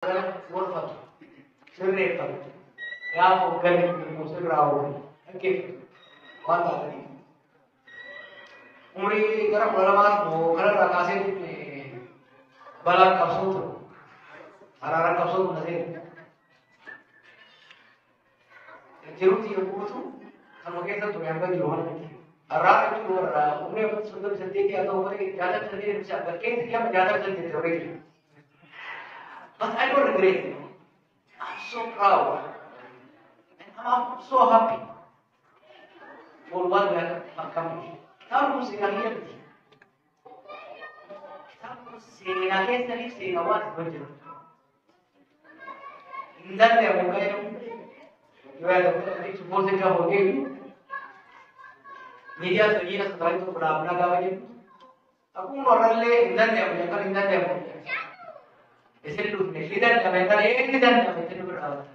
Gorfatu, sirreeffatu, gaafa hoogganni immoo sirraa oolu dhaggeeffatu waan taataniif. Umrii gara 12 moo kanarraa kaasee balaan qabsoo ture. Araaraan qabsoo na seene. Jiruuti yommuu kanuma keessa ture hanga jiru kana miti. Har'aa jechuun warra umrii 38 haa ta'u malee 68 ibsa bakkeetti amma 68 warra jiru. But I don't regret it. I'm so proud. And I'm so happy for what we have accomplished. Kitaabni kun seenaa kiyya miti. Kitaabni kun seenaa keessaniif seenaa waan itti hojjetu. Hin danda'amu kan jedhamu yoo yaadamu support gaafa hojjetu miidiyaa sanyii as irraa tokko dhaabnaa gaafa jennu akkuma warrallee hin danda'amu jedhan hin danda'amu. Isin dhufne ni danda'ame kan ni danda'ame itti nu bira dhaabatan.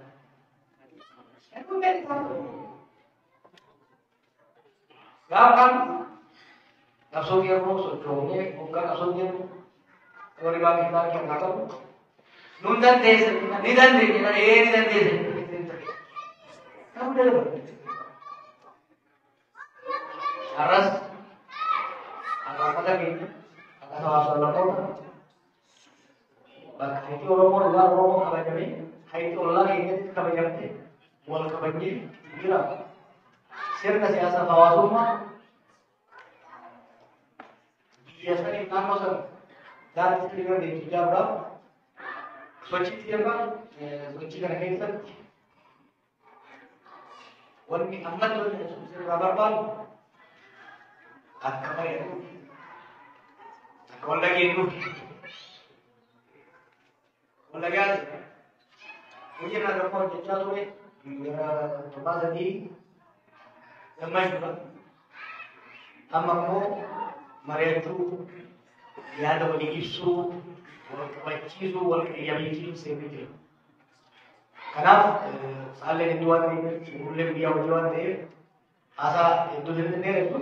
Kun beektaa. Gaafa qabsoo qeerroo sochoonee hoggaa qabsoo jennu warri baay'ee kennaa qabu. Nun dandeessa ni dandeenya ee ni dandeessa. Ta'uu dalaga. Har'as akkaataa keenya akka sabaaf sablammoota bakka hayti Oromoo dhugaan Oromoo kabajamee hayti ollaa keenyatti kabajamte wal kabajnee jira. Sirna siyaasaaf hawaasummaa biyya saniif naannoo sana daandii sirrii deemtu ijaaruudhaaf sochiitti jirra. Sochii kana keessatti wanni ammatti wanni sirraa barbaadu akka mari'atuuf akka wal dhageenyuuf wal dhagaati. Hojii irraa gaafa hojjechaa ture gara torbaa sadii gammachuudha. Amma immoo mari'achuu, yaada walii ibsuu, wal qabachiisuu, wal qayyabachiisuu seenuu jira. Kanaaf saalleen hedduu waan ta'eef, suurullee guyyaa hojii waan ta'eef, haasaa hedduu dheeressu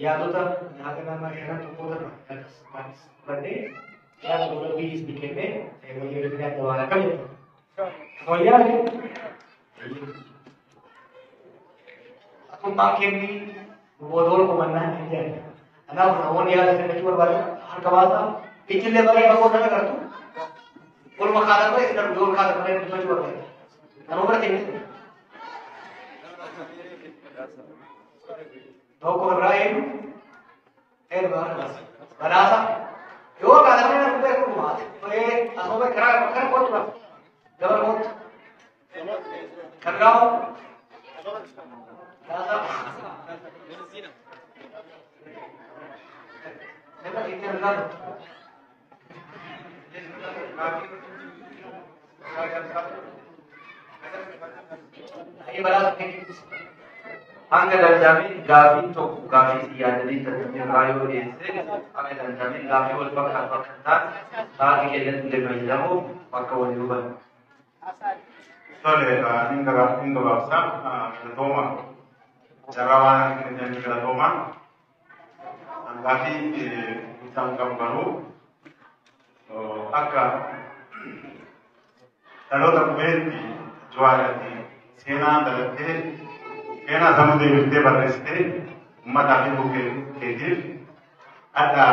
yaadota haga nama shanan tokkoota irraa fudhannee yaada gola biyyi kennee walii waliin adda waan akkam jettu. Wayyaa atummaan kenni booda ol qomannaa hin jedhan. Kanaaf namoonni yaada kennachuu barbaadan harka baasaa ijjillee baay'ee fagoo nama agartu. Olma kaatan malee isin argu ol kaatan malee dubbachuu barbaada. Kanuma bira teenye. Tokko irraa eenyu? Eenyu badhaasa. Yoo kaatan malee arguu beeku dhumaate. Asuma karaa karaa kootu lafa. Dabala kootu. Kan gaafa. Badhaasa. Nama itti argamu. Hanga danda'ameen gaafiin tokko gaafii si yaadanii irraa yoo dhiyeesse hanga danda'ameen gaafii wal fakkaatu akka hin taane sa'aatii keenyatti illee fayyadamuuf bakka walii hubannu. Tole, hin gabaabsa. Galatooma. Carraa waan kennitaniif galatooma. Gaafii guutaan qabu garuu akka dhaloota qubeetti Jawaarratti seenaa dalattee seenaa sammuu deebiftee barreessitee uummataa fi keetiif hadha.